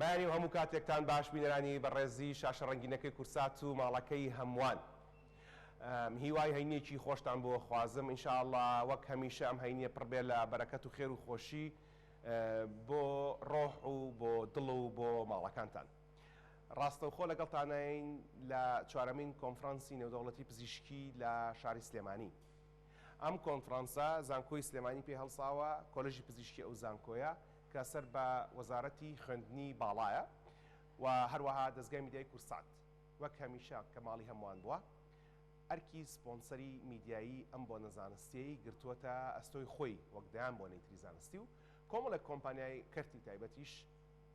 بەیانی و هەموو کاتێکتان باش بینەرانی بەڕێزی شاشە ڕەنگینەکەی کورسات و ماڵەکەی هەمووان. هیوای هەینیەکی خۆشتان بۆ خوازم ان شاء اللە وەک هەمیشە ئەم هەینیە پڕ بێ لە بەرەکەت و خێر و خۆشی بۆ ڕۆح و بۆ دڵ و بۆ ماڵەکانتان. ڕاستەوخۆ لەگەڵتانین لە چوارەمین کۆنفرانسی نێودەوڵەتی پزیشکی لە شاری سلێمانی. ئەم کۆنفرانسە زانکۆی سلێمانی پێی هەڵساوە، کۆلێژی پزیشکی ئەو زانکۆیە کە سەر بە وەزارەتی خوێندنی باڵایە و هەروەها دەزگای میدیای کورسات وەک هەمیشە کە ماڵی هەمووان بووە ئەرکی سپۆنسەری میدیایی ئەم بۆنە زانستیەی گرتووەتە ئەستۆی خۆی وەک دەیان بۆنەی تری زانستی و کۆمەڵێک کۆمپانیای کەرتی تایبەتیش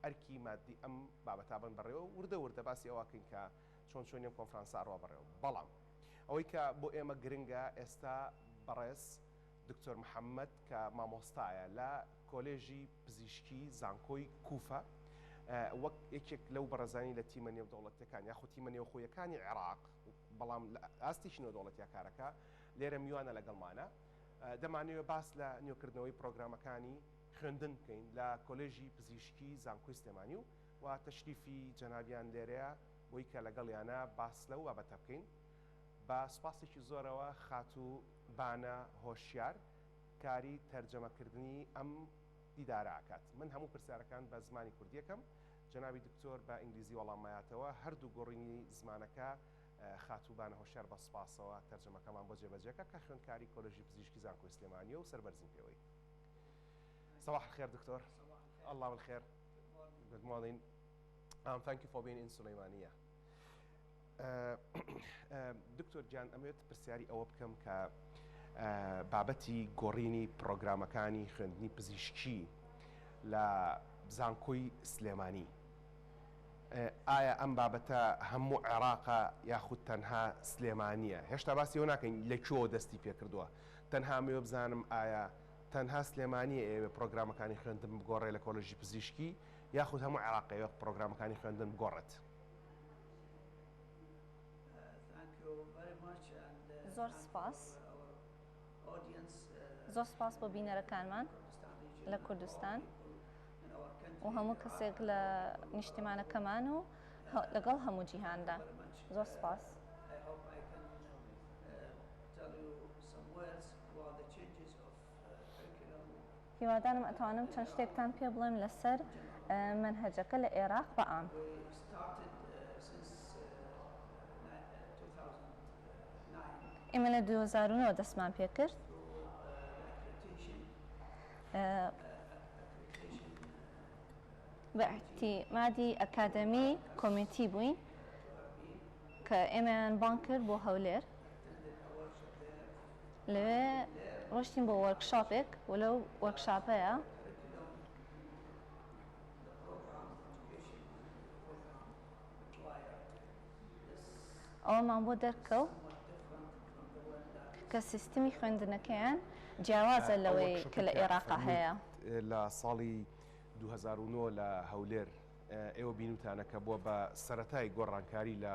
ئەرکی مادی ئەم بابەتە بەن بەڕێوە و وردە وردە باسی ئەوە کەین کە چۆن چۆنی ئەم کۆنفرانسە ئەڕوا بەڕێوە بەڵام ئەوەی کە بۆ ئێمە گرنگە ئێستا بەڕێز دکتۆر محەممەد کە مامۆستایە لە کۆلێژی پزیشکی زانکۆی کوفە وەک یەکێک لەو بەڕێزانی لە تیمە نێودەوڵەتیەکان یاخود تیمە نێوخۆیەکانی عێراق بەڵام لە ئاستێکی نێودەوڵەتیا کارەکە لێرە میوانە لەگەڵمانە دەمانەوێت باس لە نوێکردنەوەی پرۆگرامەکانی خوێندن بکەین لە کۆلێژی پزیشکی زانکۆی سلێمانی و و تەشریفی جەنابیان لێرەیە بۆی کە لەگەڵیانە باس لەو بابەتە بکەین بە سوپاسێکی زۆرەوە خاتوو بانە هۆشیار کاری تەرجەمەکردنی ئەم دیدارە ئەکات. من هەموو پرسیارەکان بە زمانی کوردی ئەکەم، جەنابی دکتۆر بە ئینگلیزی وەڵام مایاتەوە، هەردوو گۆڕینی زمانەکە خاتوو بانە هۆشیار بە سوپاسەوە تەرجەمەکەمان بۆ جێبەجێ ئەکا کە خوێندکاری کۆلێژی پزیشکی زانکۆی سلێمانیە و سەربەرزین پێوەی. صباح الخير دكتور. الله بالخير. Good morning. Um, thank you for being in Suleimania. دکتۆر گیان ئەمەوێت پرسیاری ئەوە بکەم کە بابەتی گۆڕینی پرۆگرامەکانی خوێندنی پزیشکی لە زانکۆی سلێمانی ئایا ئەم بابەتە هەموو عێراقە یاخود تەنها سلێمانیە هێشتا باسی ئەوە ناکەین لە کوێوە دەستی پێکردووە تەنها ئەمەوێ بزانم ئایا تەنها سلێمانیە ئەیەوێ پرۆگرامەکانی خوێندن بگۆڕێ لە کۆلێژی پزیشکی یاخود هەموو عێراق ئەیەوێ پرۆگرامەکانی خوێندن بگۆڕێت؟ زۆر سپاس. زۆر سپاس بۆ بینەرەکانمان لە کوردستان و هەموو کەسێک لە نیشتیمانەکەمان و لەگەڵ هەموو جیهاندا زۆر سپاس. هیوادارم ئەتوانم چەند شتێکتان پێ بڵێم لەسەر مەنهەجەکە لە ئێراق بە عام. ئێمە لە 2009 دەستمان پێکرد. بە ئیعتیمادی ئەکادەمی کۆمیتی بووین کە ئێمەیان بانگ کرد بۆ هەولێر. لەوێ ڕۆشتین بۆ وۆرکشۆپێک و لەو وۆرکشاپەیە ئەوەمان بۆ دەرکەوت کە سیستمی خوێندنەکەیان جیاوازە ئەو لەوەی کە وۆرکشۆپەی لە کە ئێراقا فەرمووت هەیە. لە ساڵی 2009 لە هەولێر ئێوە بینوتانە کە بووە بە سەرەتای گۆڕانکاری لە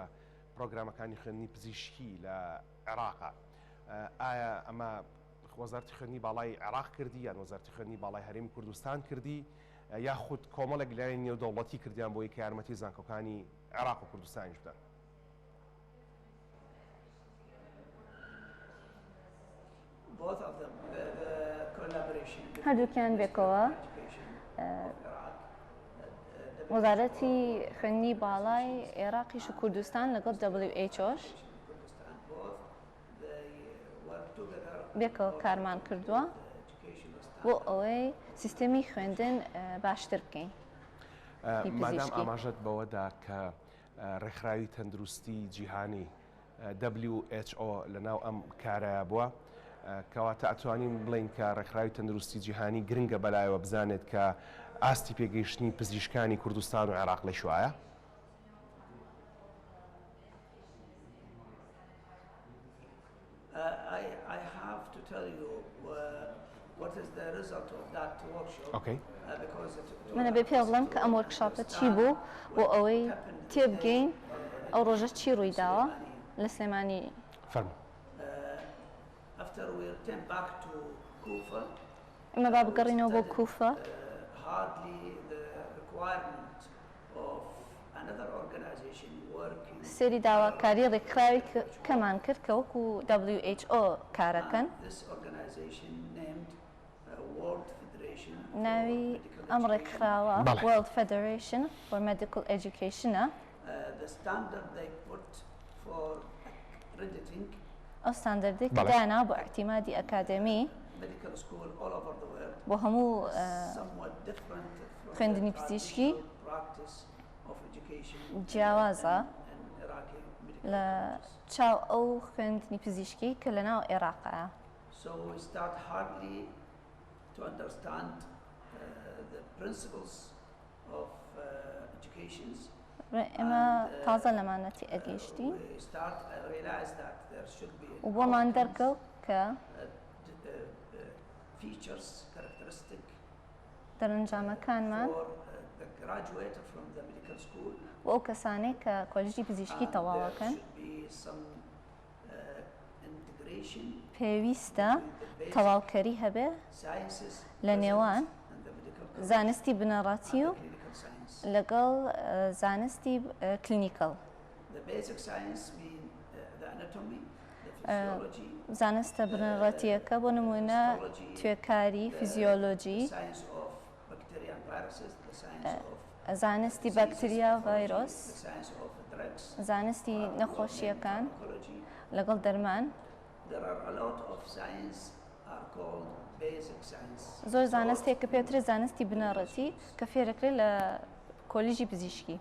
پرۆگرامەکانی خوێندنی پزیشکی لە عێراقە ئایا ئەمە وەزارەتی خوێندنی باڵای عێراق کردی یان وەزارەتی خوێندنی باڵای هەرێمی کوردستان کردی یاخود کۆمەڵێک لایەنی نێودەوڵەتی کردیان بۆی کە یارمەتی زانکۆکانی عێراق و کوردستانیش بدەن؟ هەردووکیان بێکەوە وەزارەتی خوێندنی باڵای عێراقیش و کوردستان لەگەڵ WHO ش بێکەوە کارمان کردووە بۆ ئەوەی سیستەمی خوێندن باشتر بکەین. مادام ئاماژەت بەوەدا کە ڕێکخراوی تەندروستی جیهانی WHO لەناو ئەم کارەیا بووە، کەواتە ئەتوانین بڵێین کە ڕێکخراوی تەندروستی جیهانی گرنگە بەلایەوە بزانێت کە ئاستی پێگەیشتنی پزیشکانی کوردستان و عێراق لە کوایە؟ من ئەبێ پێ بڵێم کە ئەم وۆرکشۆپە چی بوو بۆ ئەوەی تێبگەین ئەو ڕۆژە چی ڕوویداوە لە سلێمانی. فەرموو. ئێمە با بگەڕینەوە بۆ کوفە. سەیری داواکاری ڕێکخراوی کەمان کرد کە وەکو WHO کارەکەن. ناوی ئەم ڕێکخراوە World Federation for Medical Education ە. ئەو ستاندەردەی کە دایانناوە بۆ ئیعتیمادی ئەکادێمی بۆ هەموو خوێندنی پزیشکی جیاوازە لە چاو ئەو خوێندنی پزیشکی کە لە ناو عێراقە. ئێمە تازە لەمانە تێئەگەیشتین و بۆمان دەرکەوت کە دەرەنجامەکانمان بۆ ئەو کەسانەی کە کۆلیژی پزیشکی تەواوەکەن پێویستە تەواوکەری هەبێ لە نێوان زانستی بنەڕەتی و لەگەڵ زانستی clinical. زانستە بنەڕەتییەکە بۆ نموونە توێکاری، فیزیۆلۆجی، زانستی بەکتریا و ڤایرۆس، زانستی نەخۆشییەکان لەگەڵ دەرمان. زۆر زانست هەیە کە پێوترێت زانستی بنەڕەتی کە فێرەکرێت لە کۆلیژی پزیشکی.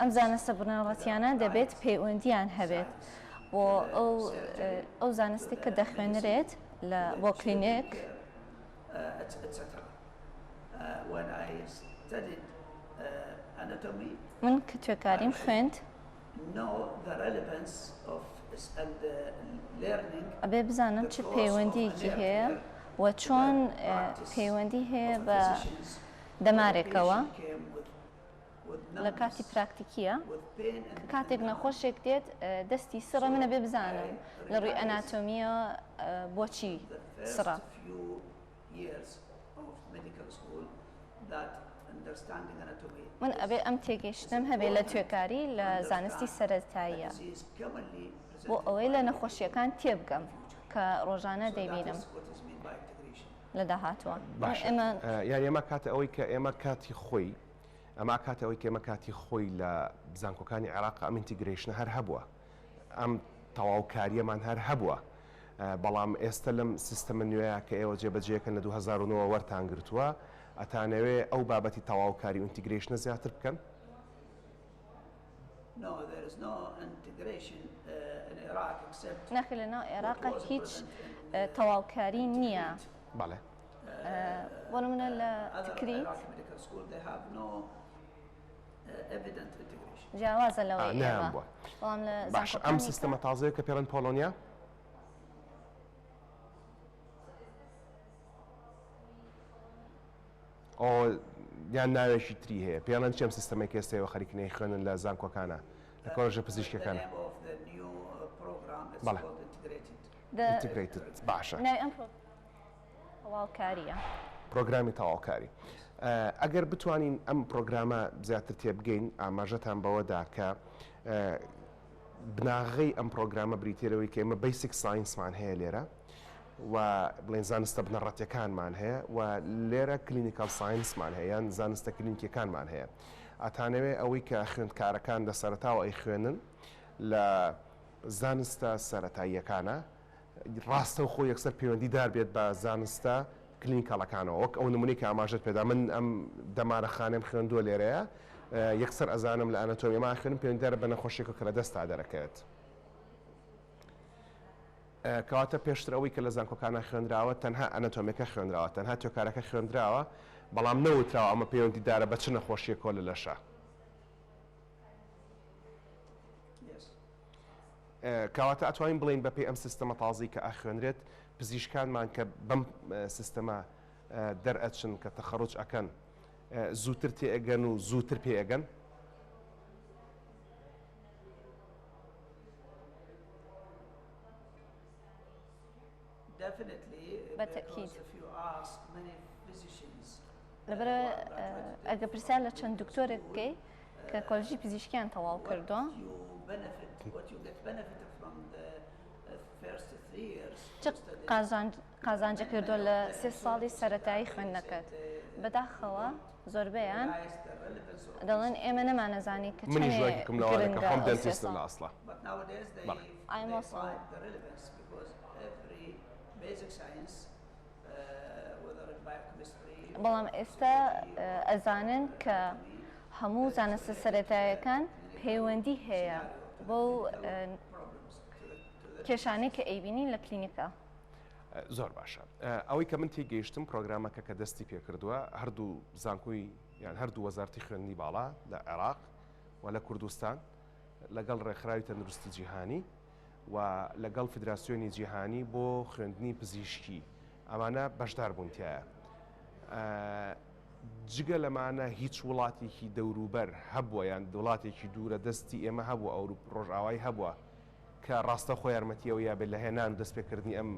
ئەم زانستە بنەڕەتیانە دەبێت پەیوەندیان هەبێت بۆ ئەو زانستی کە دەخوێنرێت لە بۆ کلینیک. من کە توێکاریم خوێند ئەبێ بزانم چ پەیوەندیەکی هەیە و چۆن پەیوەندی هەیە بە دەمارێکەوە لە کاتی پراکتیکیە کە کاتێک نەخۆشێک دێت دەستی سڕە منە بێ بزانم لە ڕووی ئەناتۆمیە بۆچی سڕە. من ئەبێ ئەم تێگەیشتنەم هەبێ لە توێکاری لە زانستی سەرەتاییە بۆ ئەوەی لە نەخۆشیەکان تێبگەم کە ڕۆژانە دەیبینم لە داهاتووە. باشە یانی ئەمە کاتە ئەوەی کە ئێمە کاتی خۆی ئەمە کاتە ئەوەی کە ئێمە کاتی خۆی لە زانکۆکانی عێراق ئەم integration ە هەر هەبووە ئەم تەواوکارییەمان هەر هەبووە بەڵام ئێستە لەم سیستەمە نوێیە کە ئێوە جێبەجێکەن لە 2009 وەرتان گرتووە ئەتانەوێ ئەو بابەتی تەواوکاری و integration ە زیاتر بکەن؟ نەخێر لەناو عێراق هیچ تەواوکاری نییە. بەڵێ. بۆ نمونە لە تکریت جیاوازە لەوەی ئێمە. بەڵام لە باشە ئەم سیستەمە تازەیە کە پێڵێن پۆڵۆنیا؟ ئۆ یان ناوێکی تری هەیە پێڵێن چی ئەم سیستەمەی کە ئێستا ئێوە خەریکن ئەیخوێنن لە زانکۆکانە لە کۆلێژە پزیشکیەکانە بەڵێ integrated باشە ناوی ئەم تەواوکاریە پرۆگرامی تەواوکاری ئەگەر بتوانین ئەم پرۆگرامە زیاتر تێبگەین ئاماژەتان بەوەدا کە بناغەی ئەم پرۆگرامە بریتیە لەوەی کە ئێمە basic science مان هەیە لێرە و بڵێن زانستە بنەڕەتیەکانمان هەیە و لێرە clinical science مان هەیە یان زانستە کلینیکیەکانمان هەیە ئەتانەوێ ئەوەی کە خوێندکارەکان لە سەرەتاوە ئەیخوێنن لە زانستە سەرەتاییەکانە ڕاستەوخۆ یەکسەر پەیوەندیدار بێت بە زانستە clinical ەکانەوە وەک ئەو نمونەی کە ئاماژەت پێدا من ئەم دەمارە خانەم خوێندووە لێرەیە یەکسەر ئەزانم لە ئەنەتۆمی ئەمە ئەخوێنم پەیوەندیدارە بە نەخۆشیەکە کە لە دەستا دەرەکەوێت. کەواتە پێشتر ئەوەی کە لە زانکۆکانا خوێندراوە تەنها ئەنەتۆمیەکە خوێندراوە، تەنها توێکارەکە خوێندراوە، بەڵام نەوتراوە ئەمە پەیوەندیدارە بە چ نەخۆشیەکەوە لە لەشا. کەواتە ئەتوانین بڵێین بەپێی ئەم سیستەمە تازەی کە ئەخوێنرێت پزیشکانمان کە بەم سیستەمە دەرئەچن کە تەخەڕوج ئەکەن زووتر تێئەگەن و زووتر پێئەگەن؟ بە تەئکید. لەبەرئەوە ئەگەر پرسیار لە چەند دکتۆرێک بکەی کە کۆلێژی پزیشکیان تەواو کردووە، چ قازانجێک کردووە لە سێ ساڵی سەرەتایی خوێندنەکەت؟ بەداخەوە زۆربەیان دەڵێن ئێمە نەمانەزانی کە منیش چەنێ وەکێکم لەوانە کە گرنگە خۆم ئەو سێ dentist م ساڵ. لە ئەسڵا. بەڵێ. I'm also. بەڵام ئێستا ئەزانن کە هەموو زانستە سەرەتایەکان پەیوەندی هەیە بەو کێشانەی کە ئەیبینین لە کلینیکا. زۆر باشە ئەوەی کە من تێگەیشتم پرۆگرامەکە کە دەستی پێکردووە هەردوو زانکۆی یان هەردوو وەزارتی خوێندنی باڵا لە عێراق و لە کوردستان لەگەڵ ڕێکخراوی تەندروستی جیهانی و لەگەڵ فیدراسیۆنی جیهانی بۆ خوێندنی پزیشکی ئەمانە بەشدار بوون تایە. جگە لەمانە هیچ وڵاتێکی دەوروبەر هەبووە یان وڵاتێکی دوورە دەستی ئێمە هەبووە ئەوروپ ڕۆژئاوای هەبووە کە ڕاستەوخۆ یارمەتی ئەوەی یابێت لە هێنان و دەستپێکردنی ئەم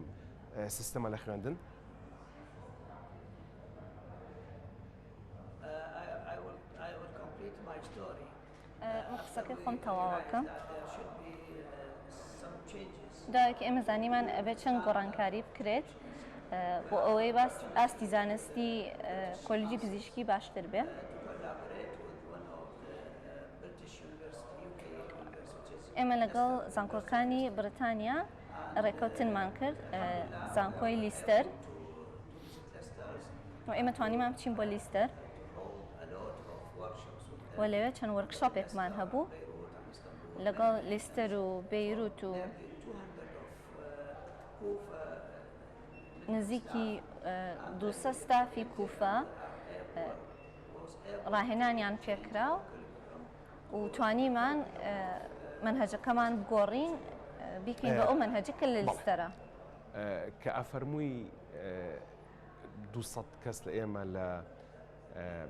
سیستەمە لە خوێندن؟ من قسەکەی خۆم تەواوەکەم. دوایەکی ئێمە زانیمان ئەبێت چەند گۆڕانکاری بکرێت بۆ ئەوەی باس ئاستی زانستی کۆلیجی پزیشکی باشتر بێ. ئێمە لەگەڵ زانکۆکانی بریتانیا ڕێکەوتنمان کرد زانکۆی لیستەر و ئێمە توانیمان بچین بۆ لیستەر و لەوێ چەند workshop ێکمان هەبوو لەگەڵ لیستەر و بەیروت و نزیکی 200 ستافی کوفە ڕاهێنانیان پێکرا و توانیمان مەنهەجەکەمان بگۆڕین بیکەین بە ئەو مەنهەجە کە لە لیستەرە. کە ئەفەرمووی 200 کەس لە ئێمە لە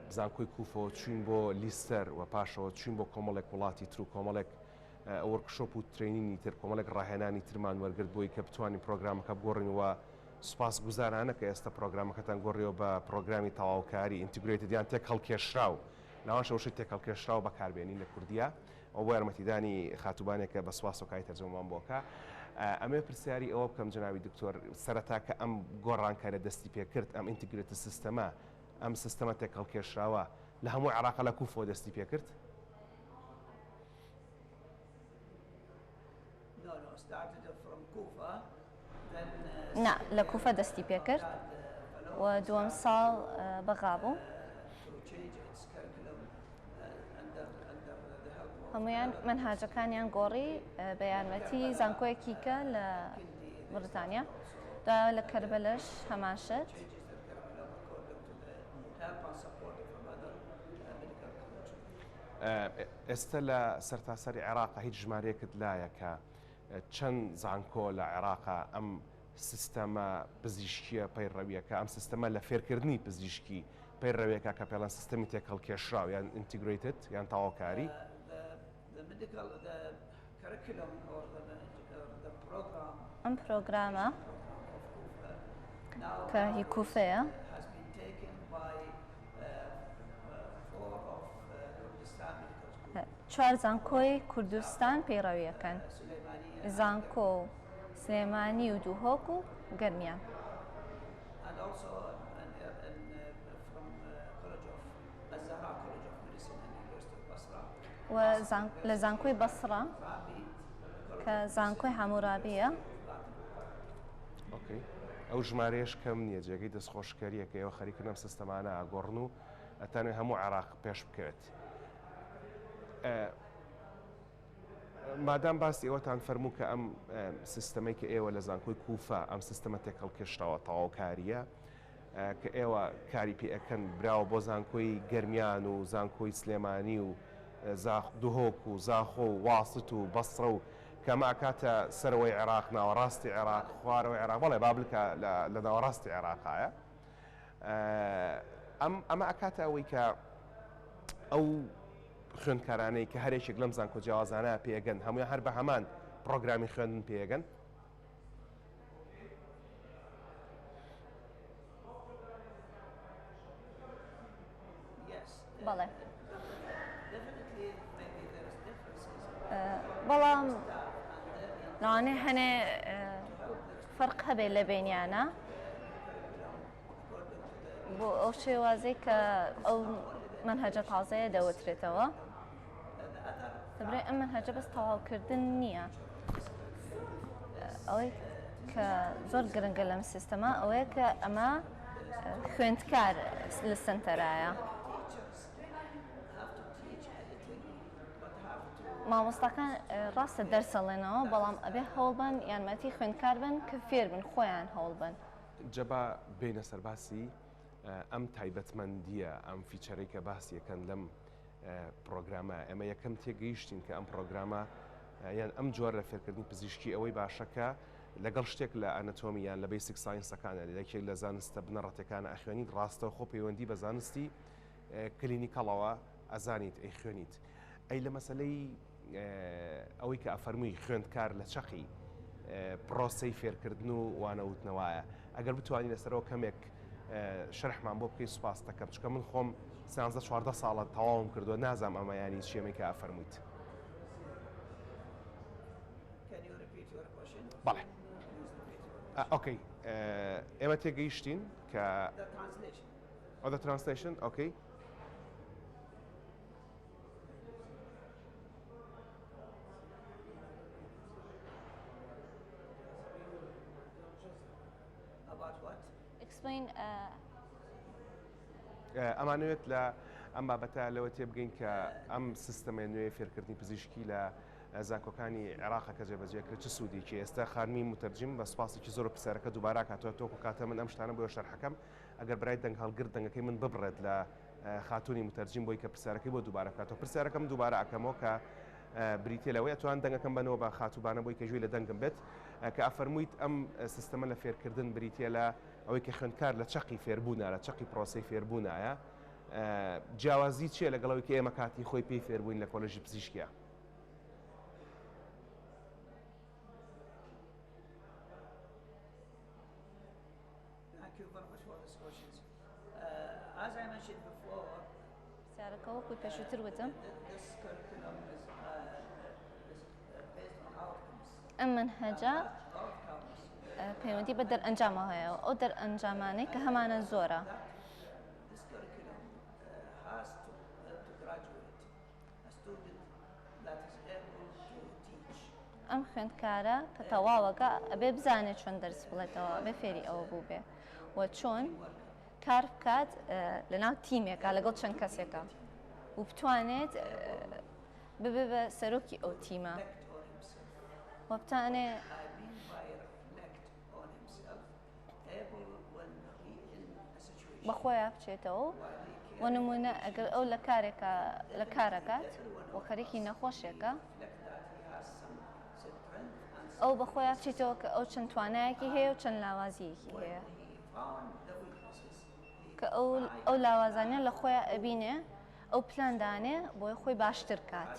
زانکۆی کوفەوە چوین بۆ لیستەر و پاشەوە چوین بۆ کۆمەڵێک وڵاتی تر و کۆمەڵێک workshop و training ی تر کۆمەڵێک ڕاهێنانی ترمان وەرگرت بۆی کە بتوانین پرۆگرامەکە بگۆڕین و سوپاسگوزارانە کە ئێستا پرۆگرامەکەتان گۆڕیەوە بە پرۆگرامی تەواوکاری integrated یان تێکهەڵکێشراو لەوانشە وشەی تێکهەڵکێشراو بەکاربێنین لە کوردیە ئەوە بۆ یارمەتیدانی خاتووبانێکە بە سوپاسەوە کاری تەرجەمەمان بۆ کە ئەمەوێ پرسیاری ئەوە بکەم جەنابی دکتۆر سەرەتا کە ئەم گۆڕانکاریە دەستی پێکرد ئەم integrated system ە ئەم سیستەمە تێکهەڵکێشراوە لە هەموو عێراقا لە کوفەوە دەستی پێکرد؟ نا، لە کوفە دەستی پێکرد و دووەم ساڵ بەغا بوو. هەموویان مەنهاجەکانیان گۆڕی بە یارمەتی زانکۆیەکی کە لە بڕیتانیا. دوایەوە لە کەربەلەش هەمان شت. ئێستە لە سەرتاسەری عێراقا هیچ ژمارەیەکت لایە کە چەند زانکۆ لە عێراقا ئەم سیستەمە پزیشکیە پەیڕەویەکە ئەم سیستەمە لە فێرکردنی پزیشکی پەیڕەویەکە کە پێڵەن سیستەمی تێکهەڵکێشراو یان integrated یان تەواوکاری؟ ئەم پرۆگرامە کە هی کوفەیە چوار زانکۆی کوردستان پەیڕەویەکەن زانکۆ و سلێمانی و دوهۆک و گەرمیان. و لە زانکۆی بەسڕە کە زانکۆی حامورابیە. okay ئەو ژمارەیەش کەم نییە جێگەی دەستخۆشکەریە کە ئێوە خەریکن ئەم سیستەمانە ئەگۆڕن و ئەتانوێ هەموو عێراق پێش بکەوێت. مادام باسی ئەوەتان فەرموو کە ئەم سیستەمەی کە ئێوە لە زانکۆی کوفە ئەم سیستەمە تێکهەڵکێشراوە تەواوکارییە کە ئێوە کاری پێ ئەکەن براوە بۆ زانکۆی گەرمیان و زانکۆی سلێمانی و دهۆک و زاخۆ و واسط و بەسڕە و کە ئەمە ئەکاتە سەرەوەی عێراق ناوەڕاستی عێراق خوارەوەی عێراق بەڵێ بابل کە لە ناوەڕاستی عێراقایە ئەم ئەمە ئەکاتە ئەوەی کە ئەو خوێندکارانەی کە هەرێکێک لەم زانکۆ جیاوازانە پێگەن هەموویان هەر بە هەمان پرۆگرامی خوێندن پێگەن؟ بەڵێ. بەڵام لەوانەیە هەنێ فەرق هەبێت لە بینیانە بۆ ئەو شێوازەی کە ئەو مەنهەجە تازەیە دەوترێتەوە دەبرێ ئەم مەنهەجە بەس تەواوکردن نییە ئەوەی کە زۆر گرنگە لەم سیستەمە ئەوەیە کە ئەمە خوێندکار لە سنتەرایە. مامۆستاکان ڕاستە دەرسەڵێنەوە بەڵام ئەبێ هەوڵبن یارمەتی خوێندکار بن کە فێربن خۆیان هەوڵبن. جا با بێینە سەر باسی ئەم تایبەتمەندییە، ئەم feature ەی کە باسی ئەکەن لەم پڕۆگرامە، ئێمە یەکەم تێگەیشتین کە ئەم پڕۆگرامە یان ئەم جۆرە لە فێرکردنی پزیشکی ئەوەی باشە کە لەگەڵ شتێک لە anatomy یان لە basic science ەکانە لە یەکێک لە زانستە بنەڕەتەکانە ئەخوێنیت ڕاستەوخۆ پەیوەندی بە زانستی clinical ەوە ئەزانیت ئەیخوێنیت ئەی لە مەسەلەی ئەوەی کە ئەفەرمووی خوێندکار لە چەقی پرۆسەی فێرکردن و وانەوتنەوەیە ئەگەر بتوانین لەسەرەوە کەمێک شەرحمان بۆ بکەی سوپاس دەکەم چکە من خۆم سیانزە 14 ساڵە تەواوم کردووە نازام ئەمە ینی چیەمەی کە ئەفەرموویت بەڵێ okay ئێمە تێگەیشتین کە Oh, the translation? Okay. Explain uh, ئەمانەوێت لە ئەم بابەتە لەوە تێبگەین کە ئەم سیستەمە نوێ فێرکردنی پزیشکی لە زانکۆکانی عێراقە کە جێبەجێ کرد چ سوودێکی ئێستا خانمی متەرجم بە سوپاسێکی زۆر پرسیارەکە دووبارە کاتەوە تۆکو کاتە من ئەم شتانە بۆ شەرحەکەم ئەگەر برای دەنگ هەڵگر دەنگەکەی من ببڕێت لە خاتوونی متەرجیم بۆی کە پرسیارەکەی بۆ دووبارە بکاتەوە. پرسیارەکەم دووبارە ئەکەمەوە کە بریتیە لەوەی ئەتوان دەنگەکەم بەنەوە بە خاتوو بانە بۆی کە گوێی لە دەنگم بێت کە ئەفەرموویت ئەم سیستەمە لە فێرکردن بریتیە لە ئەوەی کە خوێندکار لە چەقی فێربوونە لە چەقی پرۆسەی فێربوونایە جیاوازی چییە لەگەڵ ئەوەی کە ئێمە کاتی خۆی پێی فێربووین لە کۆلێژی پزیشکیە؟ پرسیارەکە وەکو پێشووتر وتم ئەم مەنهەجە پەیوەندی بە دەرئەنجامەوە هەیە و ئەو دەرئەنجامانەی کە هەمانە زۆرە. ئەم خوێندکارە کە تەواوەکە ئەبێ بزانێت چۆن دەرس بڵێتەوە ئەبێ فێری ئەوە بوو بێ و چۆن کار بکات لەناو تیمێکە لەگەڵ چەند کەسێکە و بتوانێت ببێ بە سەرۆکی ئەو تیمە و بتانێ بە خۆیا بچێتەوە و نمونە ئەگەر ئەو لە کارێکە لە کارەکات و خەریکی نەخۆشێکە ئەو بە خۆیا بچێتەوە کە ئەو چەند توانایەکی هەیە و چەند لاوازیەکی هەیە کە ئەو ئەو لاوازانە لە خۆیان ئەبینێ ئەو پلان دانێ بۆی خۆی باشتر کات.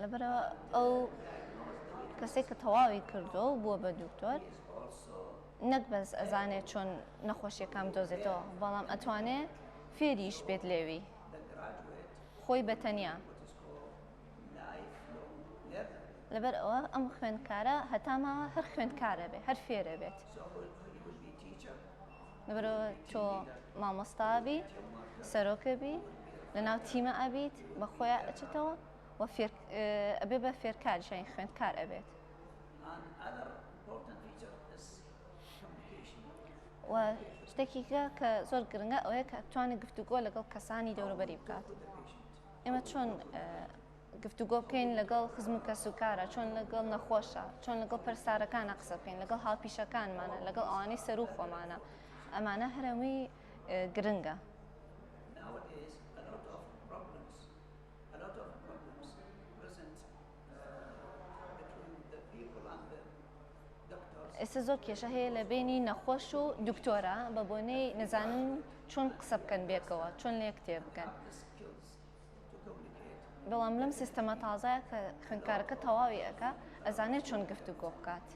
لەبەرئەوە ئەو کەسێک کە تەواوی کردووە و بووە بە دکتۆر نەک بەس ئەزانێت چۆن نەخۆشیەکان بدۆزێتەوە بەڵام ئەتوانێ فێریش بێت لێوی خۆی بە تەنیا لەبەر ئەوە ئەم خوێندکارە هەتا ماوە هەر خوێندکارە بێ هەر فێرە بێت لەبەرئەوە تۆ مامۆستا بی سەرۆکە بی لەناو تیمە ئەبیت بە خۆیان ئەچێتەوە و فێر ئەبێ بە فێرکاریش یانی خوێندکار ئەبێت. و شتێکی کە کە زۆر گرنگە ئەوەیە کە بتوانێت گفتوگۆ لەگەڵ کەسانی دەوروبەری بکات. ئێمە چۆن گفتوگۆ بکەین لەگەڵ خزم و کەسوکارە، چۆن لەگەڵ نەخۆشە، چۆن لەگەڵ پەرستارەکانە قسە بکەین، لەگەڵ هاوپیشەکانمانە، لەگەڵ ئەوانەی سەروو خۆمانە. ئەمانە هەرەمووی گرنگە. ئێستا زۆر کێشە هەیە لە بینی نەخۆش و دکتۆرە بە بۆنەی نەزانن چۆن قسە بکەن بێکەوە چۆن لە یەک تێ بگەن. بەڵام لەم سیستەمە تازەیە کە خوێندکارەکە تەواوی ئەکا ئەزانێت چۆن گفتوگۆ بکات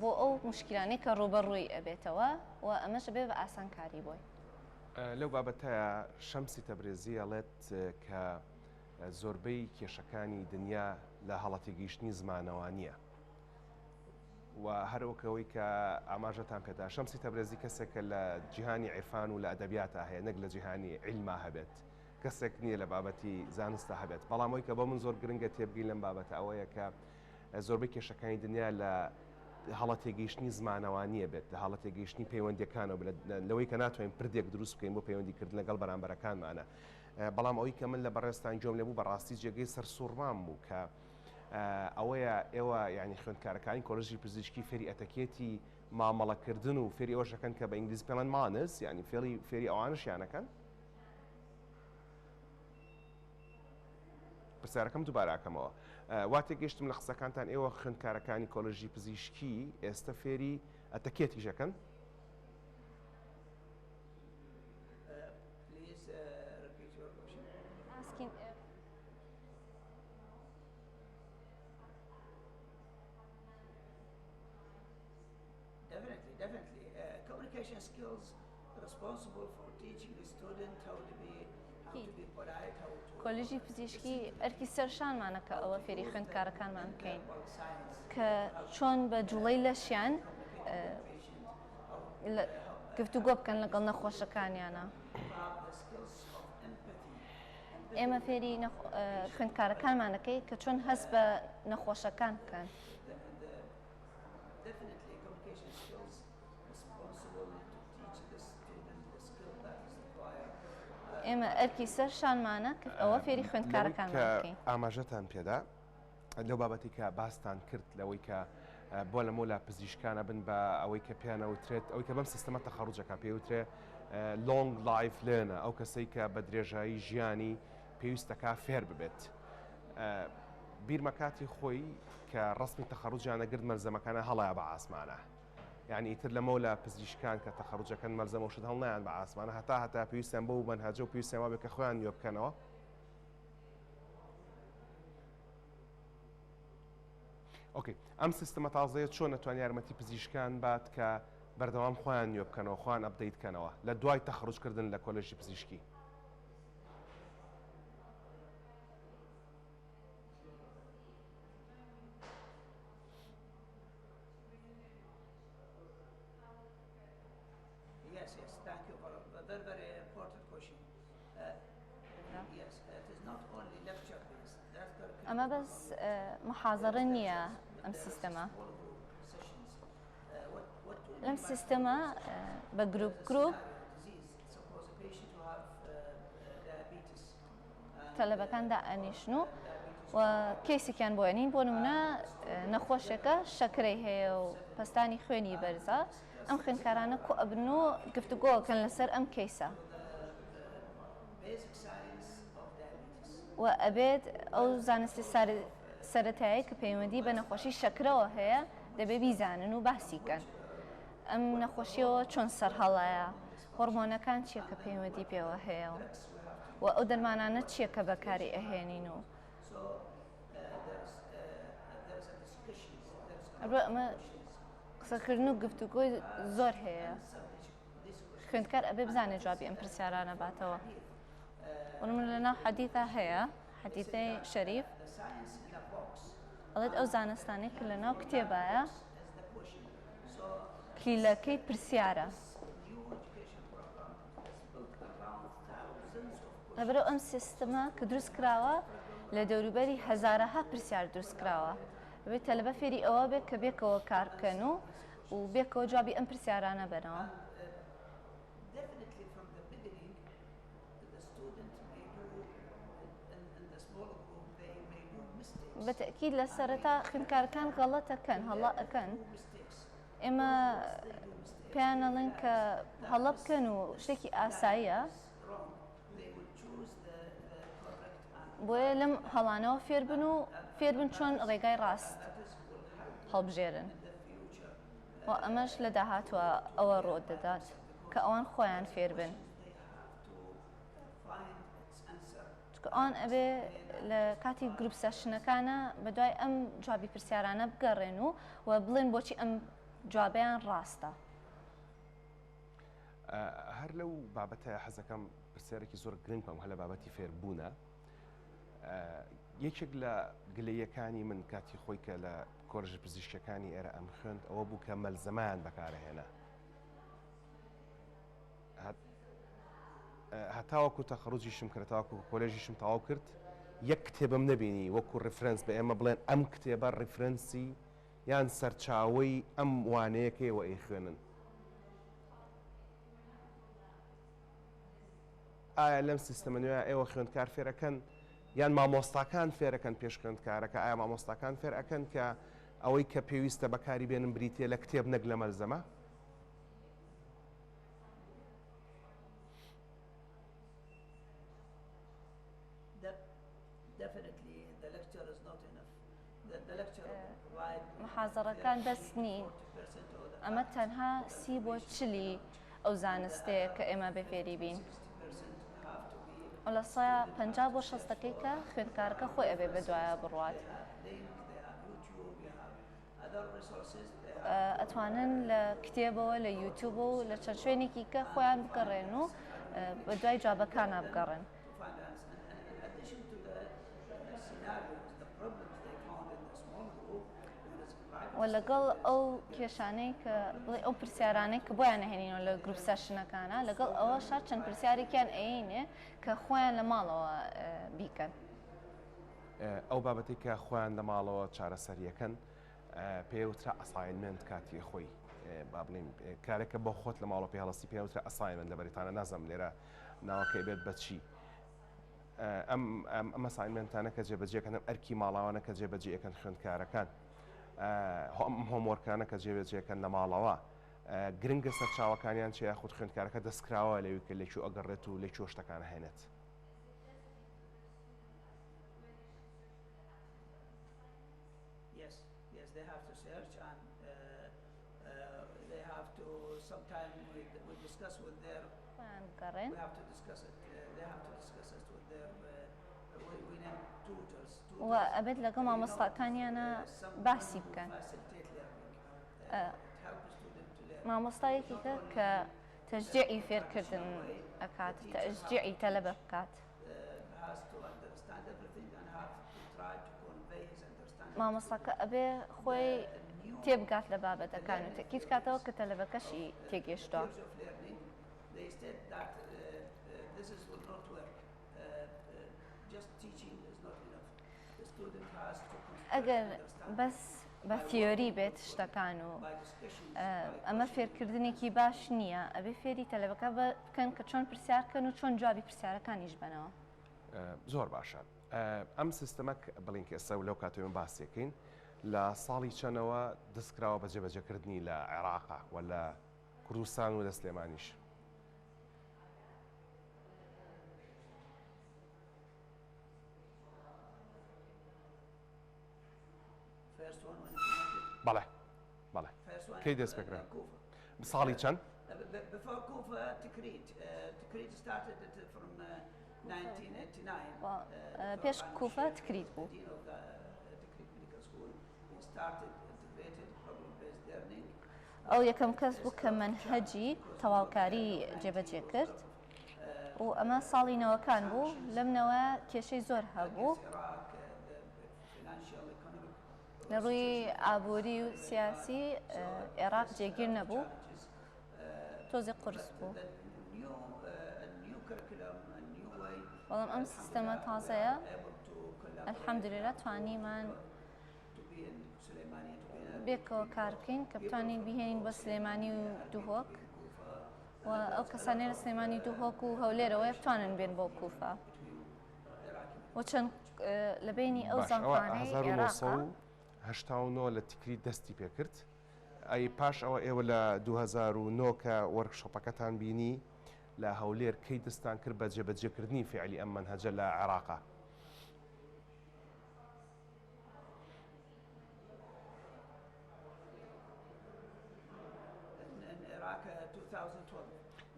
بۆ ئەو مشکلانەی کە ڕووبەڕووی ئەبێتەوە و ئەمەش ئەبێ بە ئاسانکاری بۆی. لەو بابەتەیا شەمسی تەبرێزی ئەڵێت کە زۆربەی کێشەکانی دنیا لە هەڵەتێگەیشتنی زمانەوانییە و هەر وەک ئەوەی کە ئاماژەتان پێدا شەمسی تەبرێزی کەسێکە لە جیهانی عیرفان و لە ئەدەبیاتا هەیە نەک لە جیهانی عیلما هەبێت کەسێک نییە لە بابەتی زانستا هەبێت بەڵام ئەوەی کە بۆ من زۆر گرنگە تێبگەین لەم بابەتە ئەوەیە کە زۆربەی کێشەکانی دنیا لە هەڵە تێگەیشتنی زمانەوانییە بێت، لە هەڵە تێگەیشتنی پەیوەندییەکانەوە بێت، لەوەی کە ناتوانین پردێک دروست بکەین بۆ پەیوەندیکردن لەگەڵ بەرامبەرەکانمانە. بەڵام ئەوەی کە من لە بەڕێزتان گوێم لێ بوو بەڕاستی جێگەی سەرسووڕمان بوو کە ئەوەیە ئێوە یانی خوێندکارەکانی کۆلێژی پزیشکی فێری ئەتەکێتی مامەڵەکردن و فێری ئەوەش ئەکەن کە بە ئینگلیزی پێڵێن manners یانی فێڵی فێری ئەوانەشیان ئەکەن. پرسیارەکەم دووبارە ئەکەمەوە. وا تێگەیشتم لە قسەکانتان ئێوە خوێندکارەکانی کۆلێژی پزیشکی ئێستە فێری ئەتەکێتیش ئەکەن؟ کۆلیژی پزیشکی ئەرکی سەر شانمانە کە ئەوە فێری خوێندکارەکانمان بکەین کە چۆن بە جوڵەی لەشیان گفتوگۆ بکەن لەگەڵ نەخۆشەکانیانە. ئێمە فێری خوێندکارەکانمان دەکەین کە چۆن هەست بە نەخۆشەکان بکەن. ئێمە ئەرکی سەر شانمانە کە ئەوە فێری خوێندکارەکانمان بکەین. ئاماژەتان پێدا لەو بابەتی کە باستان کرد لەوەی کە بۆ لە مۆلا پزیشکانە بن بە ئەوەی کە پێیان ئەوترێت ئەوەی کە بەم سیستەمە تەخەڕوجەکە پێوترێ long life learner ئەو کەسەی کە بە درێژایی ژیانی پێویستەکە فێر ببێت. بیرمە کاتی خۆی کە ڕەسمی تەخەڕوجیان ئەگرت مەلزەمەکانە هەڵایا بە عاسمانە یعنی ئیتر لەمەولا پزیشکان کە تەخەڕوجەکەن مەلزەمە و شت هەڵنایان بە عاسمانە هەتا هەتا پێویستیان بەو مەنهەجە و پێویستیان وابێ کە خۆیان نوێ بکەنەوە. okay ئەم سیستمە تازەیە چۆن ئەتوان یارمەتی پزیشکان بات کە بەردەوام خۆیان نوێ بکەنەوە خۆیان update کەنەوە لە دوای تەخەڕوجکردن لە کۆلێژی پزیشکی؟ ئەمە بەس محازەرە نییە ئەم سیستەمە لەم سیستەمە بە گروپ گروپ تەلەبەکان دائەنیشن و و کەیسێکیان بۆ ئەنین بۆ نمونە نەخۆشێکە شەکرەی هەیە و پەستانی خوێنی بەرزە ئەم خوێندکارانە کۆ ئەبن و گفتوگۆکەن لەسەر ئەم کەیسە و ئەبێت ئەو زانستی سەرەتایی کە پەیوەندی بە نەخۆشی شەکرەوە هەیە دەبێ بیزانن و باسی کەن ئەم نەخۆشیەوە چۆن سەرهەڵایە هۆرمۆنەکان چیە کە پەیوەندی پێوە هەیە و ئەو دەرمانانە چیە کە بەکاری ئەهێنین و ئەمە قسەکردن و گفتوگۆی زۆر هەیە خوێندکار ئەبێ بزانێت جوابی ئەم پرسیارانە باتەوە من لەناو حەدیثا هەیە حەدیثەی شەریف ئەڵێت ئەو زانستانەی کە لەناو کتێبایە کلیلەکەی پرسیارە. لەبەرئەو ئەم سیستمە کە دروست کراوە لە دەوروبەری هەزارەها پرسیار دروست کراوە بێت تەلەبە فێری ئەوە بێت کە بێکەوە کار بکەن و و بێکەوە جوابی ئەم پرسیارانە بەنەوە. بە تەئکید لە سەرەتا خوێندکارەکان غەڵەت ئەکەن هەڵە ئەکەن ئێمە پێیان ئەڵێن کە هەڵە بکەن و شتێکی ئاساییە بۆیە لەم هەڵانەوە فێربن و فێربن چۆن ڕێگای ڕاست هەڵبژێرن و ئەمەش لە داهاتوە ئەوە ڕۆ دەدات کە ئەوان خۆیان فێربن. چونکە ئەوان ئەبێ لە کاتی group session ەکانە بە دوای ئەم جوابی پرسیارانە بگەڕێن و و بڵێن بۆچی ئەم جوابیان ڕاستە. هەر لەو بابەتە حەزەکەم پرسیارێکی زۆر گرنگ بکەم هەر لە بابەتی فێربوونە یەکێک لە گلەیەکانی من کاتی خۆی کە لە کۆلێژە پزیشکیەکانی ئێرە ئەم خوێند ئەوە بوو کە مەلزەمەیان بەکارهێنا هەتاوەکو تەخەڕوجیشم کرد تاوەکو کۆلێژیشم تەواو کرد یەک کتێبم نەبینی وەکو reference بە ئێمە بڵێن ئەم کتێبە reference ی یان سەرچاوەی ئەم وانەیەکەیەوە ئەیخوێنن. ئایا لەم سیستەمە نوێیە ئێوە خوێندکار فێرەکەن یان مامۆستاکان فێرەکەن پێش خوێندکارەکە ئایا مامۆستاکان فێر ئەکەن کە ئەوەی کە پێویستە بەکاری بێنن بریتە لە کتێب نەک لە مەلزەمە؟ محازەڕەکان بەس نین ئەمە تەنها سی بۆ چلی ئەو زانستەیە کە ئێمە بێ فێری بین لە سەیا 50 بۆ شەستەکەی کە خوێندکارەکە خۆی ئەبێ بە دوایە بڕوات. ئەتوانن لە کتێبەوە لە یوتیوب و لە چەند شوێنێکی کە خۆیان بگەڕێن و بە دوای جوابەکانە بگەڕێن. و لەگەڵ ئەو کێشانەی کە بڵێ ئەو پرسیارانەی کە بۆیان نەهێنینەوە لە group session ەکانە لەگەڵ ئەوەشا چەند پرسیارێکیان ئەینێ کە خۆیان لە ماڵەوە بیکەن. ئەو بابەتەی کە خۆیان لە ماڵەوە چارەسەریەکەن پێوترا assignment کاتی خۆی با بڵێین کارێکە بۆ خۆت لە ماڵەوە پێ هەڵستی پێوترا assignment لە بەریتانیا نازانم لێرە ناوەکەی بێت بە چی ئەم ئەم assignment انە کە جێبەجێکەن ئەم ئەرکی ماڵاوانە کە جێبەجێەکەن خوێندکارەکان ئەم homework انە کە جێبەجێکەن لە ماڵەوە گرنگە سەرچاوەکانیان چێ یاخود خوێندکارەکە دەستکراوە لەوی کە لەکوێ ئەگەڕێت و لەکوێ شتەکان هێنێت. Yes, yes, they have to search and uh, uh, they have to sometime we, we discuss with their خۆیان بگەڕێن. we have to discuss it uh, they have to discuss it with their uh, we, we name tutors و tutors ئەبێت لەگەڵ you know مامۆستاکانیانە uh, someone باسی who بکەن. facilitate learning uh, it helps student to learn مامۆستا not یەکێکە only کە in uh, تەشجیعی in فێرکردن traditional way the ئەکات teacher have تەشجیعی تەلەبە بکات. مامۆستاکە ئەبێ خۆی تێبگات لە بابەتەکان و تەکید کاتەوە کە تەلەبەکەشی تێگەشتووە. ئەگەر بەس بە تیۆری بێت شتەکان و ئەمە فێرکردنێکی باش نییە ئەبێ فێری تەلەبەکە بکەن کە چۆن پرسیار کەن و چۆن جوابی پرسیارەکانیش بەنەوە. زۆر باشە ئەم سیستەمە بڵین کە ئێستا و لەو کاتەوە ئێمە باسیەکەین لە ساڵی چەنەوە دەستکراوە بە جێبەجێکردنی لە عێراقا و لە کوردستان و لە سلێمانیش؟ بەڵێ بەڵێ کەی دەست پێکرا ساڵی چەند؟ پێش کوفە تکریت بوو. ئەو یەکەم کەس بوو کە مەنهەجی تەواوکاری جێبەجێ کرد و ئەمە ساڵی نەوەکان بوو لەم نەوە کێشەی زۆر هەبوو. لە ڕووی ئابووری و سیاسی عێراق جێگیر نەبوو تۆزێ قورس بوو. بەڵام ئەم سیستەمە تازەیە الحەمدللە توانیمان بێکەوە کار بکەین کە بتوانین بهێنین بۆ سلێمانی و دهۆک و ئەو کەسانەی لە سلێمانی دهۆک و هەولێرەوە بتوانن بێن بۆ کوفە. و چەند لە بینی ئەو باش ئەوە زانکۆانەی عێراقە. 1989 لە تکریت دەستی پێکرد ئەی پاش ئەوە ئێوە لە 2009 کە workshop ەکەتان بینی لە هەولێر کەی دەستان کرد بە جێبەجێکردنی فعلی ئەم مەنهەجە لە عێراقا؟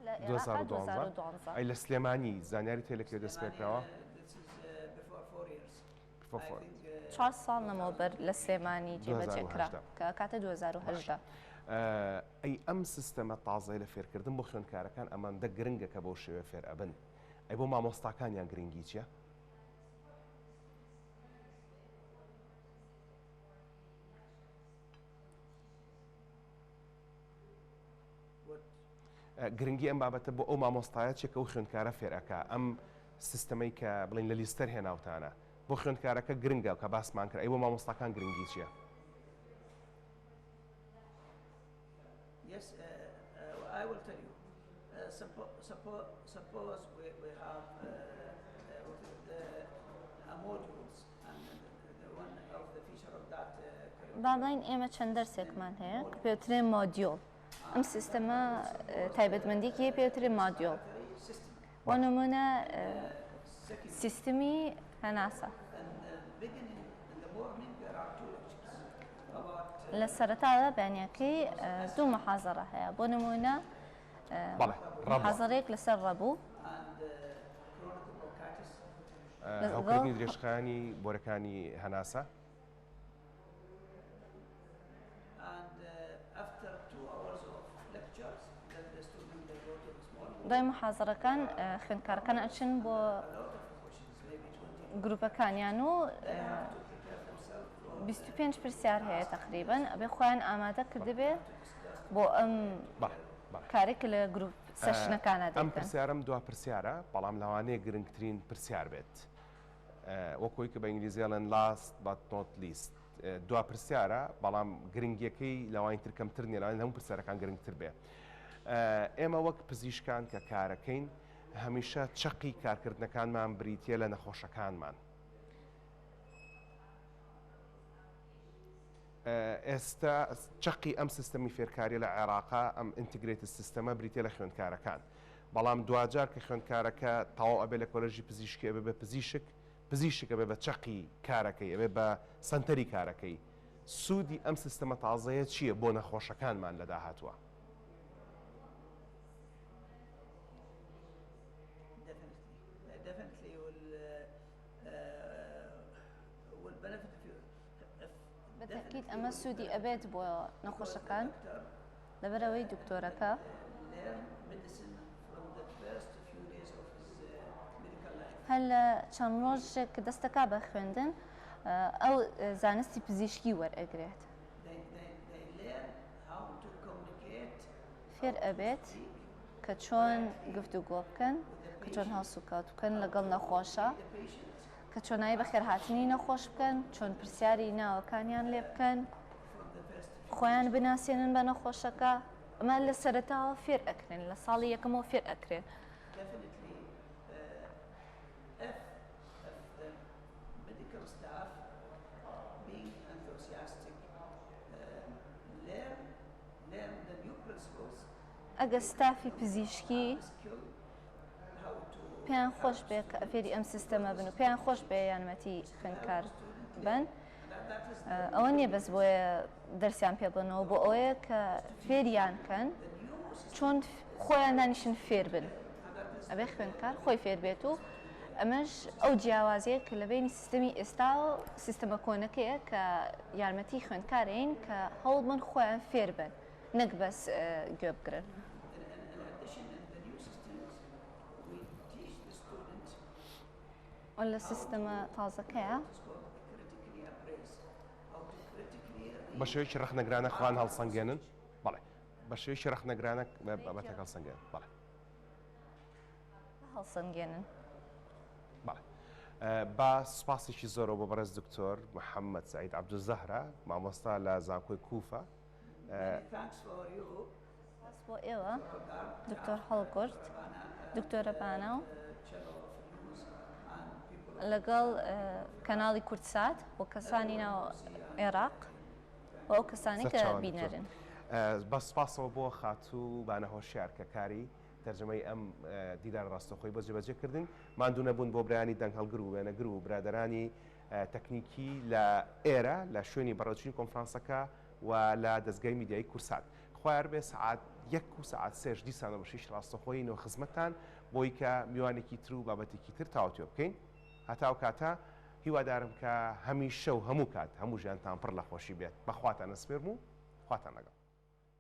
لە عێراقا 2012. ئەی لە سلێمانی زانیاریت هەیە لە کوێ دەست پێکراوە؟ چوار ساڵ لەمەوبەر لە سلێمانی جێبەجێ کرا کە کاتە 2018. ئەی ئەم سیستەمە تازەی لە فێرکردن بۆ خوێندکارەکان ئەمەندە گرنگە کە بەو شێوەیە فێر ئەبن، ئەی بۆ مامۆستاکانیان گرنگی چییە؟ گرنگی ئەم بابەتە بۆ ئەو مامۆستایە چیە کە ئەو خوێندکارە فێر ئەکا ئەم سیستەمەی کە بڵین لە لیستەر هێناوتانە بۆ خوێندکارەکە گرنگە کە باسمان کرد ئەی بۆ مامۆستاکان گرنگی چییە؟ Yes, uh, uh, I will tell you. Uh, suppo suppo suppose we, we have uh, the uh, modules and the one of the feature of that uh, با بڵێین ئێمە چەند دەرسێکمان هەیە کە پێوترێ مۆدیۆل ئەم سیستەمە تایبەتمەندیکی هەیە پێوترێ مادیۆل بۆ نمونە سیستمی هەناسە لە سەرەتادا بەیانەکەی دوو محازەرە هەیە بۆ نمونە محازەرەیەک لەسەر ڕەبوو هەوکردنی درێژخایەنی بۆرەکانی هەناسە. دوای محازەرەکان خوێندکارەکان ئەچن بۆ گروپەکانیان و 25 پرسیار هەیە تقریبن ئەبێ خۆیان ئامادە کردبێ بۆ ئەم کارێک کە لە گروپ session ەکانە ئەم پرسیارم دوا پرسیارە بەڵام لەوانەیە گرنگترین پرسیار بێت وەکۆی کە بە ئینگلیزی ئەڵێن last but not least دوا پرسیارە بەڵام گرنگیەکەی لەوانی تر کەمتر نیە لەوانی هەموو پرسیارەکان گرنگتر بێ ئێمە وەک پزیشکان کە کارەکەین هەمیشە چەقی کارکردنەکانمان بریتە لە نەخۆشەکانمان ئێستا چەقی ئەم سیستەمی فێرکاریە لە عێراقا ئەم integrated system ە بریتە لە خوێندکارەکان بەڵام دواجار کە خوێندکارەکە تەواو ئەبێ لە کۆلێژی پزیشکی ئەبێ بە پزیشک، پزیشک ئەبێ بە چەقی کارەکەی، ئەبێ بە سەنتەری کارەکەی. سوودی ئەم سیستەمە تازەیە چییە بۆ نەخۆشەکانمان لە داهاتووە؟ بەتەئکید ئەمە سوودی ئەبێت بۆ نەخۆشەکان. لەبەرئەوەی دکتۆرەکە. هەر لە چەند ڕۆژێک کە دەستەکا بە خوێندن ئەو زانستی پزیشکی وەرئەگرێت. فێر ئەبێت کە چۆن گفتوگۆ بکەن، کە چۆن هەڵسوکەوت بکەن لەگەڵ نەخۆشە، کە چۆنایی بەخێرهاتنی نەخۆش بکەن، چۆن پرسیاری ناوەکانیان لێ بکەن. خۆیان بناسێنن بە نەخۆشەکە ئەمە لە سەرەتاوە فێر ئەکرێن لە ساڵی یەکەمەوە فێر ئەکرێن. ئەگەر ستافی پزیشکی پێیان خۆش بێ کە فێری ئەم سیستەمە بن و پێیان خۆش بێ یارمەتی خوێندکار بن ئەوە نییە بەس بۆیە دەرسیان پێ بڵێنەوە بۆ ئەوەیە کە فێریان کەن چۆن خۆیان دانیشن فێر بن ئەبێ خوێندکار خۆی فێر بێت و ئەمەش ئەو جیاوازیە کە لە بینی سیستەمی ئێستا و سیستەمە کۆنەکەیە کە یارمەتی خوێندکارین کە هەوڵ بن خۆیان فێر بن نەک بەس گوێ بگرن. لە سیستەمە تازەکەیە. بە شێوەیەکی ڕەخنەگرانە خۆیان هەڵسەنگێنن بەڵێ بە شێوەیەکی ڕەخنەگرانە بابەتەکە هەڵسەنگێنن بەڵێ هەڵسەنگێنن. بەڵێ با سوپاسێکی زۆرەوە بۆ بەڕێز دکتۆر محەممەد سعید عەبدولزەهرا مامۆستا لە زانکۆی کوفە سپاس بۆ ئێوە دکتۆر هەڵگورد، دکتۆرە بانا و لەگەڵ کەناڵی کوردسات و کەسانی ناو عێراق و ئەو کەسانی کە بینەرن. بە سپاسەوە بۆ خاتوو بانە هۆشیار کە کاری تەرجەمەی ئەم دیدارە ڕاستەوخۆی بۆ جێبەجێ کردن. ماندوو نەبوون بۆ برایانی دەنگهەڵگر و وێنەگر و برادەرانی تەکنیکی لە ئێرە لە شوێنی بەڕێوەچوونی کۆنفرانسەکە و لە دەزگای میدیایی کوردسات. خوایار بێ سەعات یەک و سەعات سێش دیسانەوە بە شیش ڕاستەخۆی نۆ خزمەتتان بۆی کە میوانێکی تر و بابەتێکی تر تاوتوێ بکەین. هەتا ئەو کاتە. هیوادارم کە هەمیشە و هەموو کات هەموو ژیانتان پڕ لە خۆشی بێت. بە خواتان ئەسپێرم و خواتان لەگەڵ.